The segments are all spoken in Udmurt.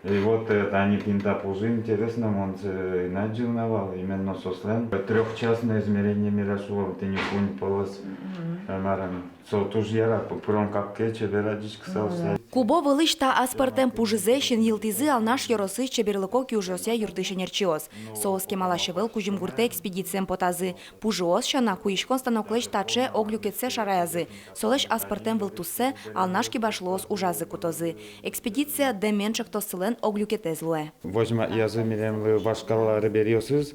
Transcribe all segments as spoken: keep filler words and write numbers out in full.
И вот, э, тани пинта пужы, интересно, мон сое ӧй на адӟылы на вал, именно соослэн трёхчастное измерение мира шуом, тӥни куинь полос, э, марым. Со туж яра, п-, пырон капке, чебер адӟиськысал сое. Кубо вылысь та аспӧртэм пужызэ синйылтӥзы Алнаш ёросысь чеберлыко киужъёсъя юртысь ӧнерчиос. Соос кемалась ӧвӧл Кузьымгуртэ экспедициен потазы. Пужыос сяна, куиськон станоклэсь таӵе ог люкетсэ шараязы. Солэсь аспӧртэм вылтуссэ Алнаш кибашлыос ужазы кутозы. Экспедиция «Дэмен» ӵектоссылэн ог люкетэз луэ. Возьматъязы милемлы вашкала арбериосыз,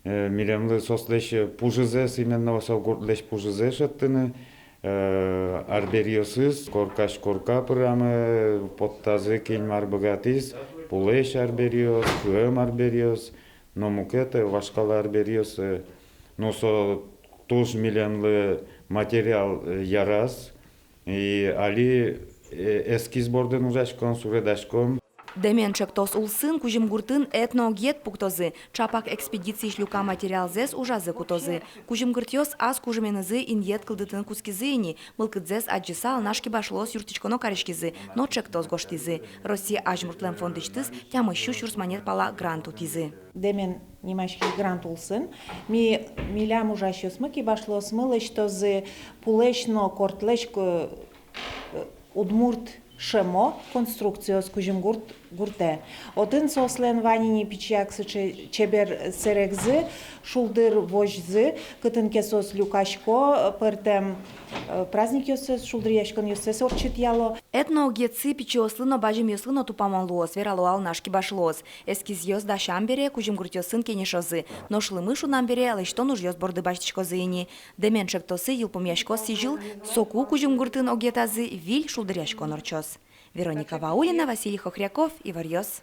э, милемлы соослэсь пужызэс, именно со гуртлэсь пужызэ шедьтыны, э, арбериосыз, коркась корка пырамы, поттазы, кин мар быгатӥз, пулэсь арбериос, кыэм арбериос, но мукет, э, вашкала арбериос, э, но со туж милемлы материал, э, яраз, и али, э, эскиз бордын ужаськом, суредаськом. «Дэмен» ӵектос улсын Кузьымгуртын этноогъет пуктозы, ӵапак экспедициысь люкам материалзэс ужазы кутозы. Кузьымгуртъёс ас кужыменызы инъет кылдытыны кутскизы ини, мылкыдзэс адӟыса Алнаш кибашлыос юрттӥськоно кариськизы, но ӵектос гожтӥзы. Россия азьмуртлэн фондысьтыз тямыс сю сюрс манет пала грант утӥзы. «Дэмен» нимаськись грант улсын ми, милям ужасьёсмы, кибашлыосмы лэсьтозы пулэсь но кортлэсь ко-, э, удмурт шӧмо конструкциос Кузьымгурт гуртэ. Отын соослэн вань ини пичияк сыӵе чебер сэрегзы, шулдыр возьзы, кытын ке соос люкасько, пӧртэм, э, праздникъёссэс, шулдыръяськонъёссэс ортчытъяло. Этноогъетсы пичиослы но, бадӟымъёслы но тупамон луоз, верало Алнаш кибашлыос. Эскизъёс дасям бере кузьымгуртъёсын кенешозы, нош лымы шунам бере лэсьтон ужъёс борды басьтӥськозы ини. «Дэмен» ӵектосы йылпумъяськоз сӥзьыл, соку Кузьымгуртын огъетазы виль шулдыръяськон ортчоз. Вероника Ваулина, Василий Хохряков, «Иворъёс».